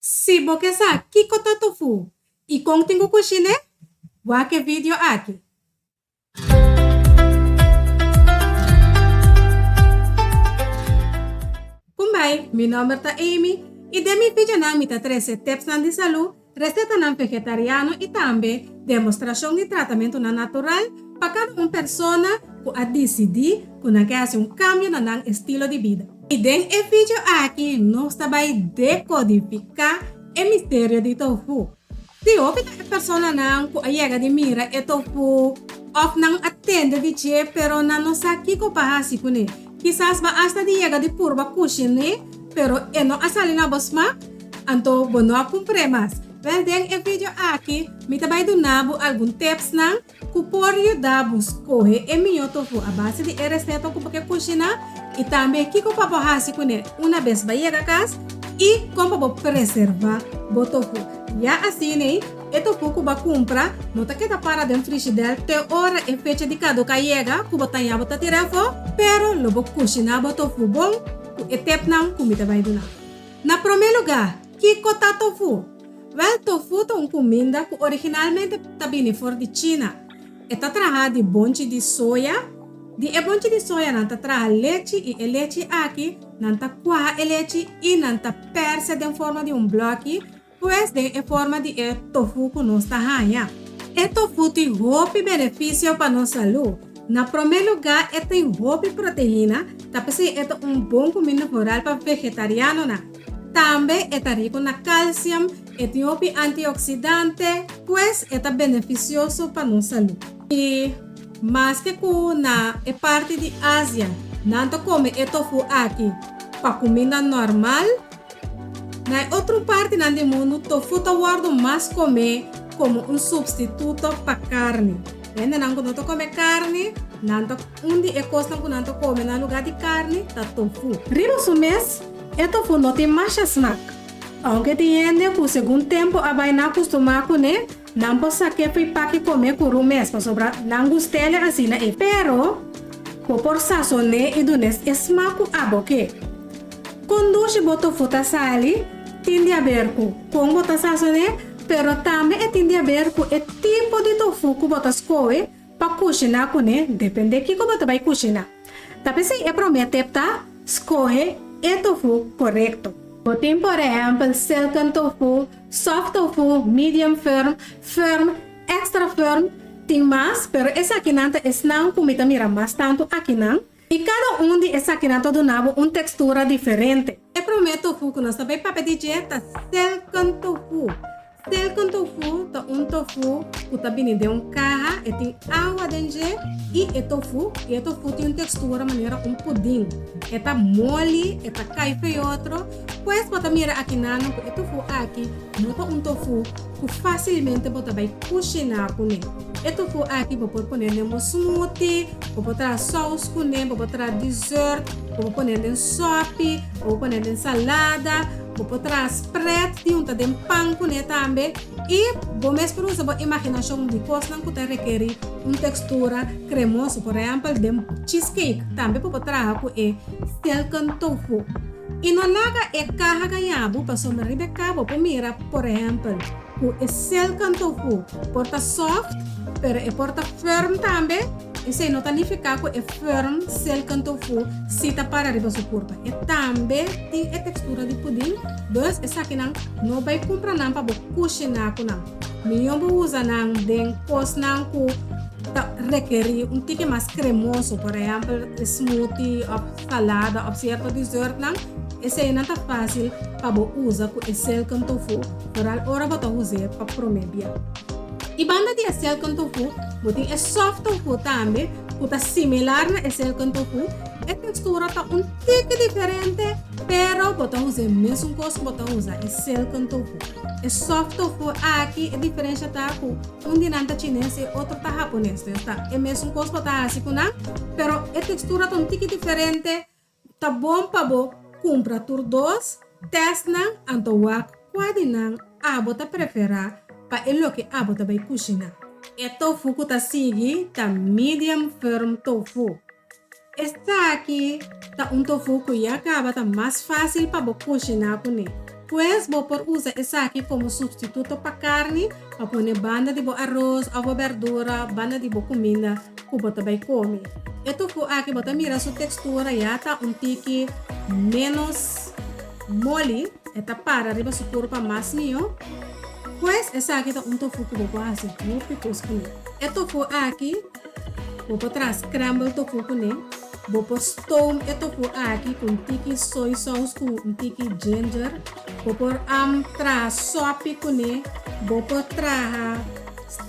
Si bo ke sa kiko ta tofu i kon tin ku kushin'é, wak e video aki. Kumbai, mi nòmber ta Amy i den mi videonan mi ta trese tipsnan di salú, resetanan vegetariano i tambe demostrashon di tratamentunan natural pa kada un persona ku a disidí ku nan ke hasi un kambio na nan estilo di bida. I den e video aki nos ta bai dekodifiká e misterio di tofu. Si hopi ta e personanan ku a yega di mira e tofu òf nan a tende di dje pero nan no sa kiko pa hasi kuné. Kisas bo asta di yega di purba kushin'é pero e no a sali na bo smak, anto bo no a kumpr'é mas. Wèl den e video aki mi ta bai duna bo algun tipsnan ku por yuda bo skohe e mihó tofu a base di e reseta ku bo ke kushiná i tambe kiko pa bo hasi kuné una bes bo yega kas i kon pa bo preservá bo tofu. Ya asin'ei e tofu ku bo a kumpra no ta keda para den frishidèr te ora e fecha di kaduká yega ku bo taña bo ta tira afó, pero lo bo kushiná bo tofu bon ku e tepnan ku mi ta bai duna. Na promé lugá, kiko ta tofu? Wèl, tofu ta un kuminda ku originalmente ta bini for di China. E ta traha di bonchi di soya. Di e bonchi di soya nan ta traha lechi i e lechi aki nan ta kuaha e lechi i nan ta pèrsè den forma di un blòki, pues den e forma di e tofu ku nos ta haña. E tofu tin hopi benefisio pa nos salú. Na promé lugá e tin hopi proteina, ta p'esei e ta un bon kuminda foral pa vegetarianonan. Tambe e ta riku na kalsium, e tin hopi antioksidante, pues e ta benefisioso pa nos salú. I maske ku na e parti di Asia nan ta kome e tofu aki pa kuminda normal, Na e otro partinan di mundu tofu ta wòrdu mas komé komo un supstituto pa karni. Hendenan ku no ta kome karni, nan ta un di e kosnan ku nan ta kome na lugá di karni ta tofu. Riba su mes, e tofu no tin masha smak. Ounke tin hende ku segun tempu a bai na kustumá kuné, nan por sak'é fo'i paki komé ku ru mes pasobra nan gust'é asina ei. Pero, bo por sason'é i dun'é e smak ku abo ke. Kon dushi bo tofu ta sali tin di haber ku kon bo ta sason'é, pero tambe e tin di haber ku e tipo di tofu ku bo ta skohe pa kushiná kuné dependé kiko bo ta bai kushiná. Ta p'esei e promé tep ta skohe e tofu korekto. Bo tin por ehèmpel silken tofu, soft tofu, medium firm, firm, extra firm, tin mas, pero esakinan ta esnan ku mi ta mira mas tantu akinan. I kada un di esakinan ta duna bo un tekstura diferente. E promé tofu ku nos ta bai papia di dje ta silken tofu. Silken tofu ta un tofu ku ta bini den un kaha, e tin awa den dje i e tofu, i e tofu tin un tekstura manera un pudin. E ta moli, e ta kai fei otro. Pues bo ta mira akinano ku e tofu aki no ta un tofu ku fásilmente bo ta bai kushiná kuné. E tofu aki bo por pone den bo smoothie, bo por traha sous kuné, bo por traha dessert, bo por pone den sòpi, bo por pone den salada, bo por traha spread di hunta den pan kuné tambe. I bo mes por usa bo imaginashon di kosnan ku ta rekerí un tekstura kremoso. Por ehèmpel den cheesecake tambe bo por traha ku e silken tofu. I no laga e kaha gaña bo pasobra riba e kaha bo por mira por ehèmpel ku e silken tofu por ta soft pero e por ta firm tambe, esei no ta nifiká ku e firm silken tofu si ta para riba su kurpa. E tambe tin e tekstura di pudin, dus esakinan no bai kumpra nan pa bo kushiná ku nan. Mihó bo usa nan den kosnan ku ta rekerí un tiki mas kremoso, por ehèmpel smoothie òf salada òf sierto dessertnan, eseinan ta fásil pa bo usa ku e silken tofu, foral ora bo ta us'é pa promé bia. I banda di e silken tofu, bo tin e soft tofu tambe ku ta similar na e silken tofu, e tekstura ta un tiki diferente, pero bo ta usa e mesun kos ku bo ta usa e silken tofu. E soft tofu aki e diferensha ta ku Un di nan ta chines e otro ta hapones. Dus ta e mesun kos bo ta hasi ku nan, pero e tekstura ta un tiki diferente. Ta bon pa bo kumpra tur dos, tèst nan, anto wak kua di nan abo ta preferá pa e loke abo ta bai kushiná. E tofu ku ta sigui ta medium firm tofu. Esaki ta un tofu ku ya kaba ta mas fásil pa bo kushiná kuné. Pues bo por usa esaki komo supstituto pa karni pa pone banda di bo aros òf bo bèrdura banda di bo kuminda ku bo ta bai kome. E tofu aki bo ta mira su tekstura ya ta un tiki ménos moli, e ta para riba su kurpa mas mihó. Pues esaki ta un tofu ku bo por hasi hopi kos kuné. E tofu aki bo por traha scramble tofu kuné, bo por stoom e tofu aki ku un tiki soy sauce ku un tiki ginger, bo por traha sopi kuné, bo por traha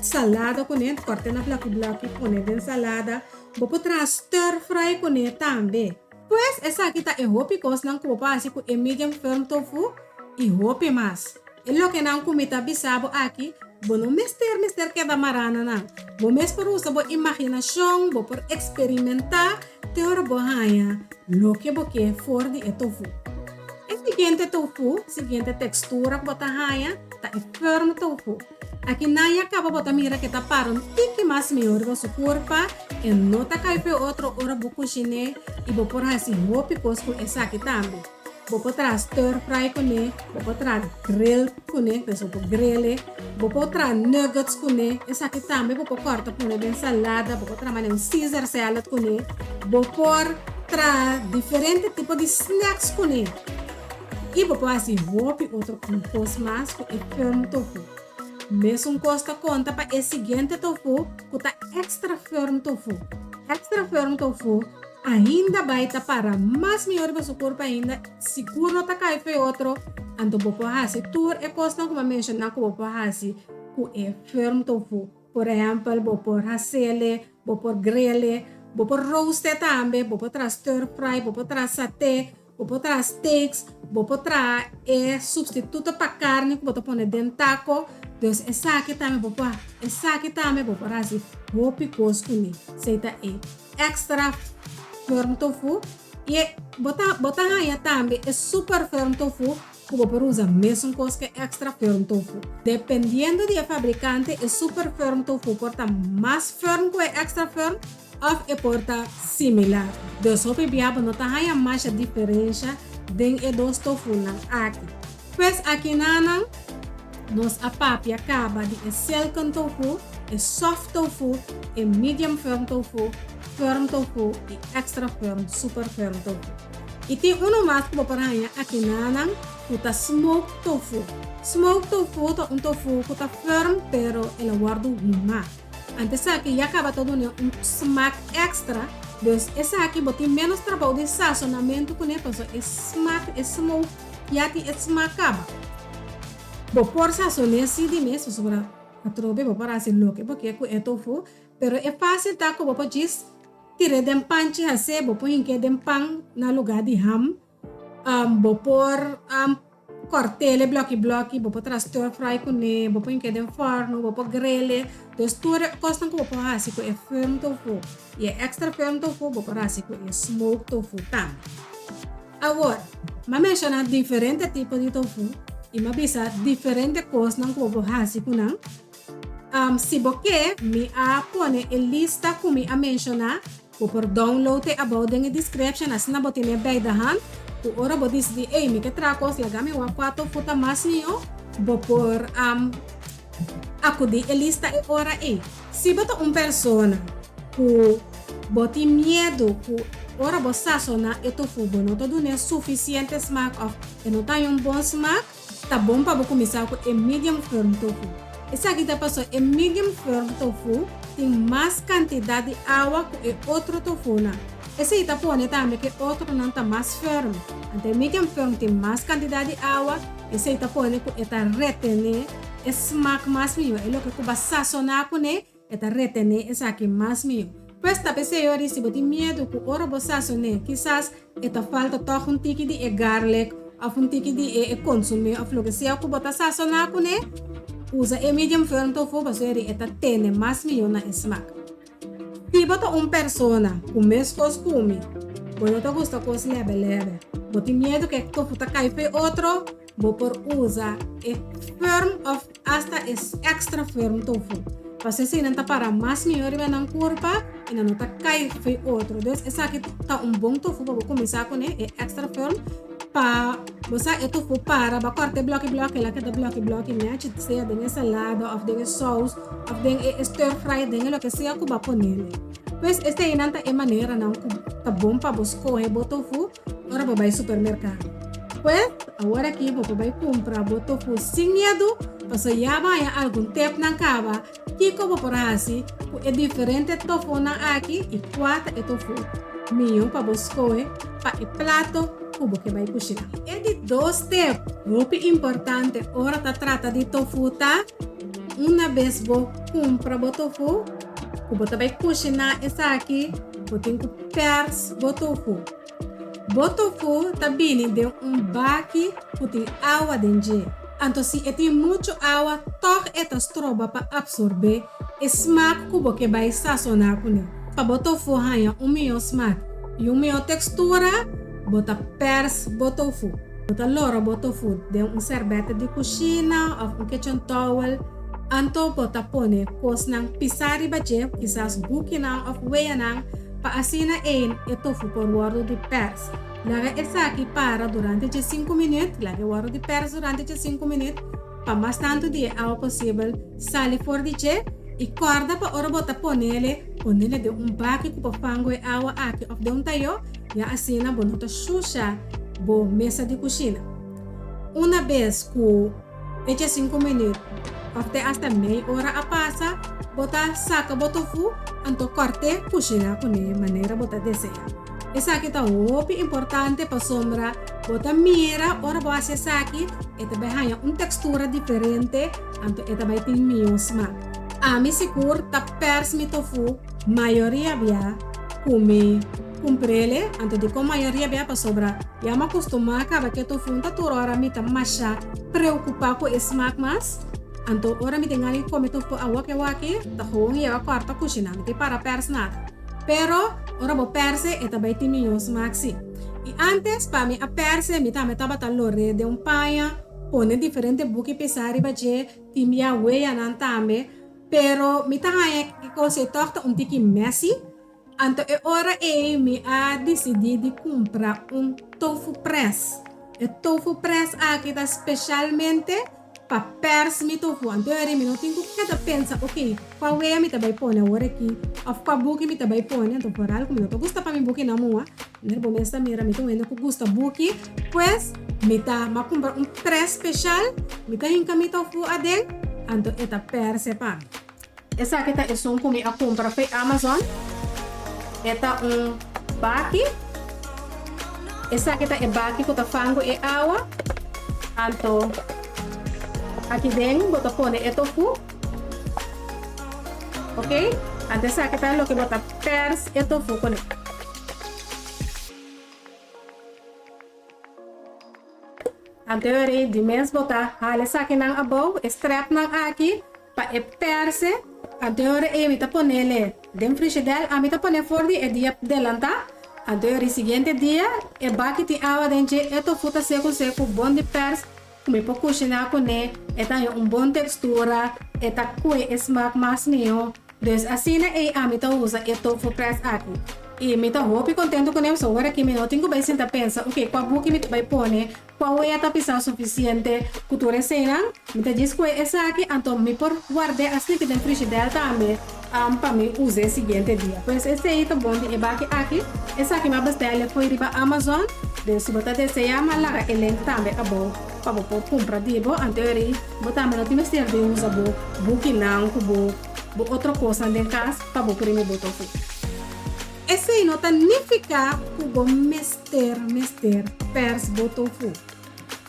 salada kuné, kòrt'é na blòki blòki pone den salada, bo por traha stir fry kuné tambe. Pues esaki ta e hopi kosnan ku bo por hasi ku e medium firm tofu i hopi mas. E lokenan ku mi ta bisa bo aki, bo no mester mester keda mará na nan. Bo mes por usa bo imaginashon, bo por eksperimentá te ora bo haña loke bo ke for di e tofu. E siguiente tofu, siguiente tekstura ku bo ta haña, ta e firm tofu. Aki nan ya kaba bo ta mira ke ta para un tiki mas mihó riba su kurpa, e no ta kai p'e otro ora bo kushiné i bo por hasi hopi kos ku esaki tambe. Bo por traha stir fry kuné, bo por traha grill kuné, pues bo por grill'e, bo por traha nuggets kuné, esaki tambe bo por kòrta pone den salada, bo por traha manera un caesar salad kuné, bo por traha diferente tipo di snacks kuné i bo por hasi hopi otro kos mas ku e firm tofu. Mesun kos ta konta pa e siguiente tofu ku ta extra firm tofu. Extra firm tofu Ainda bai ta para mas mihor riba su kurpa ainda, sigur no ta kai fe otro, anto bo por hasi tur e kosnan ku bo a menshoná ku bo por hasi ku e firm tofu. Por ehèmpel, bo por hasele, bo por grele, bo por roaste tambe, bo por traha stir fry, bo por traha saté, bo por traha steaks, bo por traha e supstituto pa karni ku bo ta pone den tako. Dus esaki tambe bo por, esaki tambe bo por hasi hopi kos kuné. Esei ta e. Extra firm tofu y e bo ta bo ta haña tambe e super firm tofu ku bo por usa mesun kos ku e extra firm tofu. Dependiendo di e fabrikante e super firm tofu por ta mas firm ku e extra firm òf e por ta similar. Dus hopi bia bo no ta haña masha diferensha den e dos tofunan aki. Pues akinanan nos a papia kaba di e silken tofu, e soft tofu, e medium firm tofu, firm tofu i extra firm, super firm tofu. I tin uno mas ku bo por haña akinanan ku ta smoked tofu. Smoked tofu ta un tofu ku ta firm pero el a wòrdu humá. Anto esaki ya kaba ta duna un smak extra, dus esaki bo tin ménos trabou di sasonamentu kuné pasobra e smak, e smoke Ya tin e smak kaba. Bo por sason'é si di mes pasobra atrobe bo por hasi loke bo ke ku e tofu, pero e fásil ta ku bo por djis tir'é den panchi has'é, bo por hink'é den pan na lugá di ham, bo por kòrt'é blòki blòki, bo por traha stir fry kuné, bo por hink'é den fòrnu, bo por grel'é, dus tur e kosnan ku bo por hasi ku e firm tofu i e extra firm tofu bo por hasi ku e smoked tofu tambe. Awor, m'a menshoná diferente tipo di tofu i m'a bisa diferente kosnan ku bo por hasi ku nan. Si bo ke, mi a pone e lista ku mi a menshoná. Bo por download e abou den e description, asina bo tene bij de hand ku ora bo disidí, ey, mi ke traha kos, laga mi wak kua tofu ta mas mihó, bo por akudí e lista e ora ei. Si bo ta un persona ku bo tin miedu ku ora bo sasoná e tofu bo no ta dun'é sufisiente smak òf e no ta haña un bon smak, ta bon pa bo kuminsá ku e medium firm tofu. Esaki ta pasobra e medium firm tofu tin mas kantidat di awa ku e otro tofunan. Esei ta pone tambe ku e otronan ta mas firm. Anto e medium firm tin mas kantidat di awa, esei ta pone ku e ta retené e smak mas mihó. E loke ku bo a sasoná kuné, E ta retené esaki mas mihó. Pues ta p'esei ora si bo tin miedu ku ora bo sasoné kisas e ta falta tòg un tiki di e garlic òf un tiki di e e konsumé òf loke sea ku bo ta sasoná kuné, usa e medium firm tofu pasobra e ta tene mas mihó na e smak. Si bo ta un persona ku meskos ku mi, bo no ta gusta kos lèbè lèbè, bo tin miedu ku e tofu ta kai p'e otro, Bo por usa e firm of hasta e extra firm tofu. Pasobra esei nan ta para mas mihó riba nan kurpa i nan no ta kai fo'i otro. Dus esaki ta un bon tofu pa bo kuminsá kuné, e extra firm, pa. Bo sa e tofu para, bo a kòrta e blòki blòki, el a keda blòki blòki nèchi, sea den e salada òf den e sous òf den e stir fry, den e loke sea ku bo a ponele. Pues eseinan ta e maneranan ku ta bon pa bo skohe bo tofu ora bo bai supermerkado. Pues awor aki bo por bai kumpra bo tofu sin miedu, pasobra ya bo haña algun tepnan kaba Kiko bo por hasi ku e diferente tofunan aki i kua ta e tofu mihó pa bo skohe pa e plato ku bo ke bai kushiná? E di dos tep hopi importante ora ta trata di tofu ta, una bes bo kumpra bo tofu ku bo ta bai kushiná esaki, bo tin ku pèrs bo tofu. Bo tofu ta bini den un baki ku tin awa den dje. Anto si e tin muchu awa tòg e ta stroba pa apsorbé e smak ku bo ke bai sasoná kuné. Pa bo tofu haña un mihó smak i un mihó tekstura, bo ta pèrs bo tofu. Bo ta lora bo tofu den un sèrbètè di kushina òf un kitchen towel, anto bo ta pone kosnan pisá riba dje, kisas bukinan òf weanan, Pa asina ein e tofu por wordo di pers. Laga esaki para durante dje sinku minuut, laga e wordo di pers durante dje sinku minuut pa mas tantu di e awa posibel sali for di dje i korda pa ora bo ta ponele, ponele den un baki ku por fangu e awa aki of den un tayo, ya asina bo no ta shusha bo mesa di kushina. Una bes ku. Echa sinku minüt òf te asta mei ora a pasa, bo ta saka bo tofu anto kòrt'é kushiná kuné manera bo ta deseá. Esaki ta hopi importante pasobra bo ta mira ora bo hasi esaki e ta bai haña un tekstura diferente anto e ta bai tin mihó smak. Ami sigur ta pèrs mi tofu mayoria bia ku mi kumpr'el, anto dikon mayoria bia pasobra ya mi a kustumá kaba ke tofu no ta tur ora mi ta masha preokupá ku e smak mas, anto ora mi tin gana di kome tofu awor ke waki ta gewoon yega kòrta kushiná mi tin para pèrs nada pero ora bo pèrs'e e ta bai tin mihó smak si. I ántes pa mi a pèrs'e mi tambe tabata lor'é den un paña pone diferente buki pisá riba dje tin bia weyanan tambe pero mi ta haña e kos ei tòg ta un tiki messy. Anto e ora ei mi a disidí di kumpra un tofu press. E tofu press aki ta speshalmente pa pèrs mi tofu. Anto e ora ei mi no tin ku keda pensa, ok, kua wea mi ta bai pone awor aki òf kua buki mi ta bai pone. Anto foral ku mi no ta gusta pa mi bukinan mua, manera bo mes ta mira mi ta un hende ku gusta buki, pues mi ta mi a kumpra un press speshal, mi ta hinka mi tofu aden, anto e ta pèrs e pa mi. Esaki ta esun ku mi a kumpra fe Amazon. E ta un baki. Esaki ta e baki ku ta fangu e awa. Anto aki den bo ta pone e tofu. Ok, anto esaki ta loke bo ta pers e tofu kuné. Anto e di mes bo ta hala esakinan abou, e strapnan aki, pa e perse. Anto e ora ei mi ta ponele den frishidèl. Ami ta pone for di e dia delantá. Anto e ora e siguiente dia e baki tin awa den dje, e tofu ta seku seku, bon di pers, ku mi por kushiná kuné, e ta haña un bon tekstura, e ta kue e smak mas mihó. Dus asina ei ami ta usa e tofu press aki. I mi ta hopi kontentu kuné pasobra ora ki mi no tin ku bai sinta pensa, oke, kua buki mi ta bai pone, kua wea ta pisá sufisiente ku tur eseinan. Mi ta djis kue esaki, anto mi por ward'é asina ki den frishidèr tambe pa mi us'é siguiente dia. Pues esei ta bon di e baki aki. Esaki mi a bestèl'é fo'i riba Amazon. Dus si bo ta deseá mi a laga e link tambe abou pa bo por kumpra di bo. Anto eri bo tambe no tin mester di usa bo bukinan ku bo. Bo otro kosnan den kas pa bo primi bo tofu. Esei no ta nifiká ku bo mester mester pèrs bo tofu.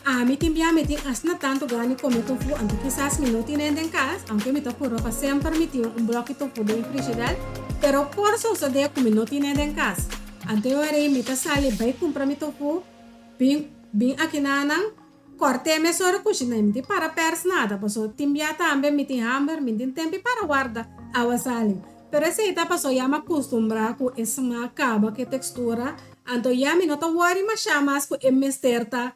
Ami tin bia mi tin asina tantu gana di kome tofu anto kisas mi no tin nen den kas, aunke mi ta purba pa semper mi tin un blòki tofu den frishider, pero por sosodé ku mi no tin nen den kas. Anto e ora ei mi ta sali bai kumpra mi tofu, bin bin akinanan. Kòrt'é mesora kushina i mi tin para pèrs nada, paso tin bia tambe mi tin hamber, mi tin tempi para warda awa sali. Pero esei ta paso ya m'a kustumbrá ku e smak kaba ku e tekstura, anto ya mi no ta wòri mashá mas ku e mester ta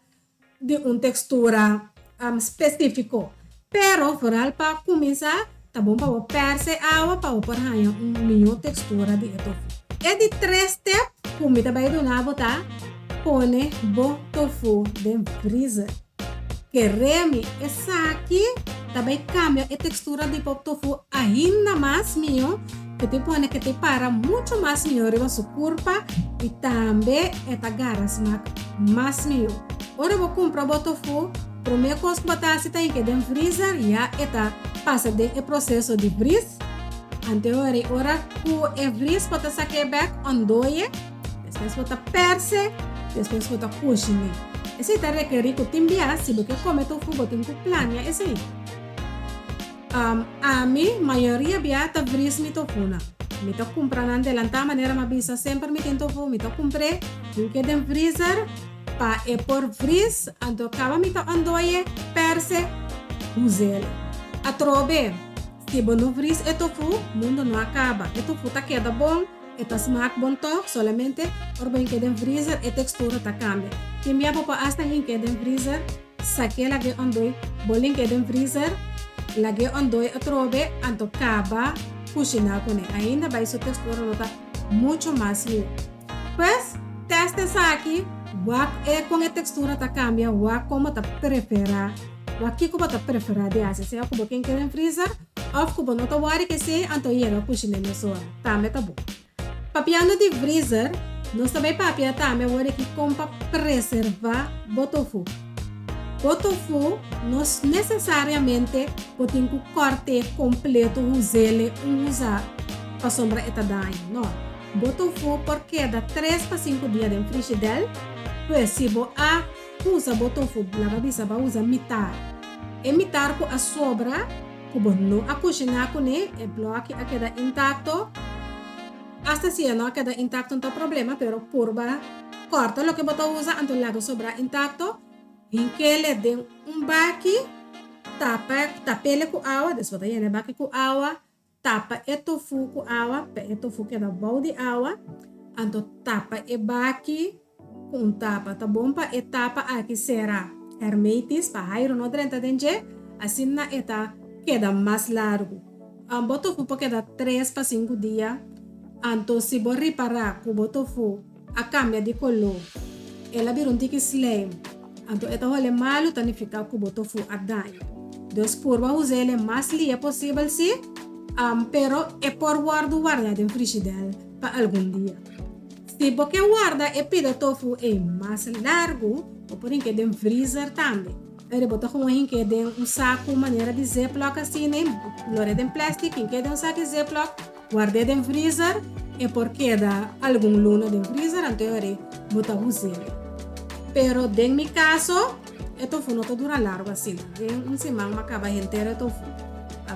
di un tekstura spesífiko. Pero foral pa kuminsá ta bon pa bo pèrs e awa pa bo por haña un mihó tekstura di e tofu. E di tres tep ku mi ta bai duna bo ta. Pone bo tofu den freezer. Kere mi esaki ta bai kambia e tekstura di bo tofu ainda mas mihó, ku ta pone ku ta para muchu mas mihó riba su kurpa i tambe e ta gara smak mas mihó. Ora bo kumpra bo tofu, promé kos ku bo ta hasi ta hinka den freezer, ya e ta pasa den e proseso di vris. Ante ora i ora ku e vris bo ta sak'é bèk ondoye. Despues bo ta perse, despues bo ta kushiné. Esei ta rekerí ku tin bia si bo ke kome tofu bo tin ku plania esei. Ami mayoria bia ta vris mi tofunan. Mi ta kumpra nan delantá manera mi a bisa semper mi tin tofu mi ta kumpr'é hink'é den vrizer pa e por vris anto kaba mi ta ondoye, perse, huz'el. Atrobe si bo no vris e tofu mundo no a kaba e tofu ta keda bon. E ta smaak bon tòg, solamente ora bo hink'é den vriezer e tekstura ta kambia. Tin bia bo por asta hink'é den vriezer, sak'é lag'é òndoi, bo link'é den vriezer, lag'é òndoi atrobe, anto kaba kushiná kuné. Ainda bai su tekstura lo ta mucho mas mihó. Pues, tèst esaki, wak e kon e tekstura ta kambia, wak kon bo ta preferá, wak kiko bo ta preferá di hasi, sea ku bo ke hink'é den vriezer, Of ku bo no ta wòri k'esei, anto yega kushiné mesora. Tambe ta bon. Papiando di vriezer, nos ta bai papia tambe awor aki kon pa preservá bo tofu. Bo tofu no nesesariamente bo tin ku kòrt'é kompleto huz'é un huzá pasobra e ta daño. No. Bo tofu por keda tres pa sinku dia den frishidèl, pues si bo a Usa bo tofu, laba bisa ba usa mitar. E mitar ku a sobra, ku bo no a kushiná kuné, e blòki a keda intakto. Asta si e no a keda intakto no ta problema, pero purba kòrta loke bo ta usa anto laga sobrá intakto. Hink'é den un baki, tapa, tap'é ku awa, despues bo ta yena e baki ku awa, Tapa e tofu ku awa pa e tofu keda bou di awa, anto tapa e baki ku un tapa. Ta bon pa e tapa aki sera hermetisch pa hairu no drenta den dje, asina e ta keda mas largu. Bo tofu por keda tres pa sinku dia, anto si bo ripara ku bo tofu a kambia di koló, el a bira un tiki slijm, anto e ta hole malu ta nifiká ku bo tofu a daña. Dus purba us'é e mas lia posibel sí, pero e por wòrdu wardá den frishidèl pa algun dia. Si bo ke warda e pida tofu ei mas largu, bo por hink'é den vrizer tambe. Pero bo ta gewoon hink'é den un saku manera di ziplock asina, lor'é den plèstik, hink'é den un saki ziplock, Ward'é den freezer, e por keda algun luna den freezer anto e ora bo ta us'é. Pero den mi kaso e tofu no ta dura largu asina, den un siman mi a kaba henter e tofu.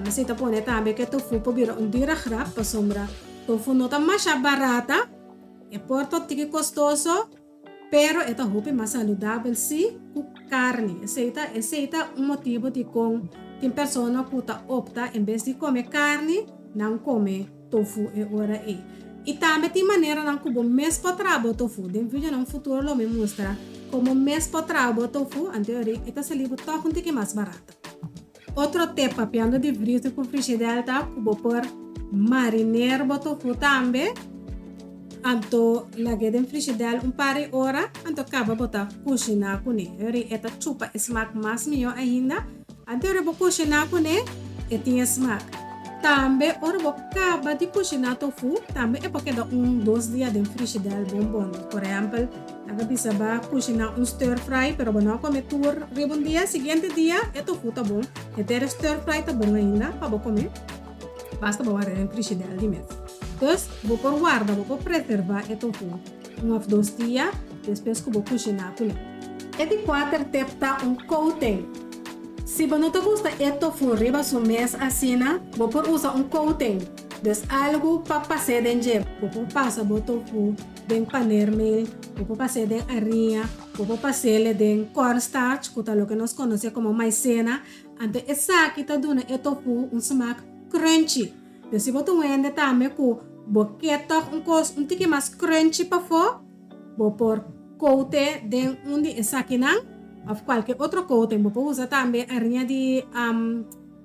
Mi si ta pone tambe ku e tofu por bira un dura grap pasobra tofu no ta masha barata, e por ta tiki kostoso. Pero e ta hopi mas saludabel si ku karni. Esei ta esei ta un motibu dikon tin persona ku ta opta en bes di kome karni, nan kome tofu e ora ei. I tambe tin maneranan ku bo mes por traha bo tofu. Den videonan futuro lo mi mustra kon bo mes por traha bo tofu, anto e ora ei e ta sali bo tòg un tiki mas barato. Otro tip papiando di vriezer ku frishidèl ta ku bo por marineer bo tofu tambe. Anto lag'é den frishidèl un par di ora, anto kaba bo ta kushiná kuné. Ora e ta chupa e smak mas mihó ainda. Anto ora bo kushiná kuné, e tin e smak. Tambe ora bo kaba di kushiná tofu, tambe e por keda un dos dia den frishidèl bon bon. Por ehèmpel. Nan ta bisa ba kushiná un stir fry pero bo no a kome tur riba un dia. Siguiente dia e tofu ta bon. Henter e stir fry ta bon ainda pa bo kome. Basta bo warda den frishidèr di mes. Dus bo por warda, bo por preservá e tofu un òf dos dia despues ku bo kushiná kuné. E di kuater tip ta un coating. Si bo no ta gusta e tofu riba su mes asina, bo por usa un coating. Dus algu pa pas'é den dje. Bo por pasa bo tofu den panermeel, bo por pas'é den ariña, bo por pas'é den cornstarch, ku ta loke nos konosé komo maicena. Anto esaki ta duna e tofu un smak crunchy. Pero si bo ta un hende tambe ku bo ke tòg un kos un tiki mas crunchy pafó, bo por kout'é den un di esakinan òf kualke otro coating. Bo por usa tambe ariña di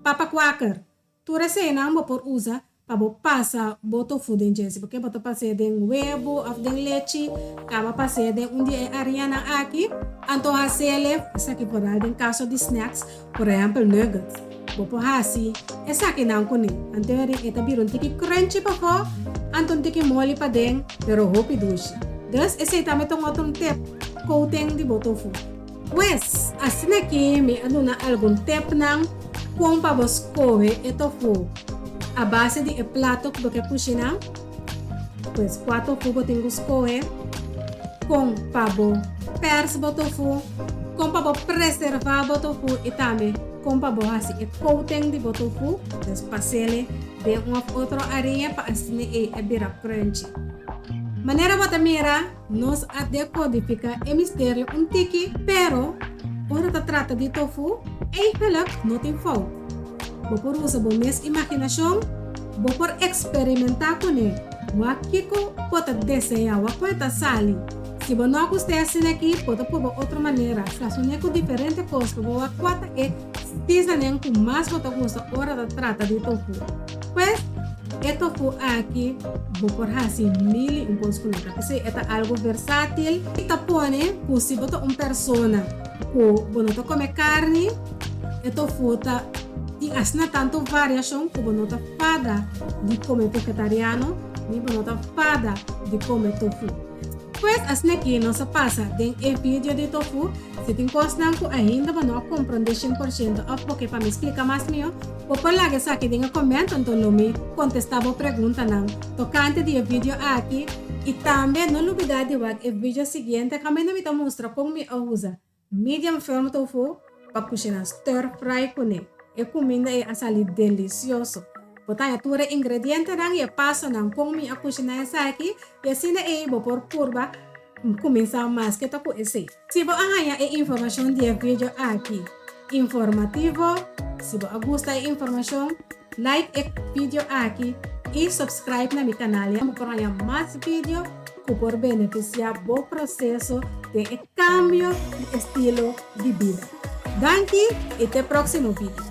papa kwaker. Tur eseinan bo por usa. Pa bo pasa bo tofu den dje. Si bo ke bo ta pas'é den webu òf den lechi, kaba pas'é den un di e arianan aki. Anto hasele esaki foral den kaso di snacks, por ehèmpel nuggets. Bo por hasi esakinan kuné. Anto e ta bira un tiki crunchy pafó, anto un tiki moli paden, pero hopi dushi. Dus esei tambe ta un otro un tip, coating di bo tofu. Pues, asina aki mi a duna algun tepnan kon pa bo skohe e tofu a base di e plato ku bo ke kushiná. Pues, kua tofu bo tin ku skohe, kon pa bo pèrs bo tofu, kon pa bo preservá bo tofu i tambe kon pa bo hasi e coating di bo tofu, dus pas'el den un òf otro ariña pa asina ei e bira crunchy. Manera bo ta mira. Nos a decodifica e misterio un tiki, pero ora ta trata di tofu, eigenlijk no tin fout. Bo por usa bo mes imaginacion, bo por experimenta cune, wak kico bo ta desea, wak con e ta sali. Si bo no a gusta e asina aki, bo ta proba otro manera, sazone cu diferente cos pa bo wak cua ta e seasoning cu mas bo ta gusta ora ta trata di tofu. Pues, e tofu aki bo por hasi mil i un kos ku nan. P'esei e ta algu versátil i ta pone ku si bo ta un persona ku bo no ta kome karni, e tofu ta tin asina tantu variashon ku bo no ta fada di kome vegetariano ni bo no ta fada di kome tofu. Pues asina aki nos a pasa den e video di tofu. Si tin kosnan ku ainda bo no a komprondé 100% òf bo ke pa mi splika mas mihó, Bo por laga esaki den e comment anto lo mi contesta bo preguntanan tocante di e video aki y tambe no lubida di wak e video siguiente caminda mi ta mustra con mi a usa medium firm tofu pa cushina stir fry cune. E cuminda ey a sali delicioso. Bo ta haña tur e ingredientenan y e pasonan con mi a cushina esaki y asina ey bo por purba cuminsa maske ta cu esey. Si bo a haña e informashon di e video aki informativo, si bo a gusta e informashon, like e video aki i subscribe na mi kanal ya bo por haña mas video ku por benefisiá bo proseso den e kambio di estilo di bida. Danki i te próksimo video.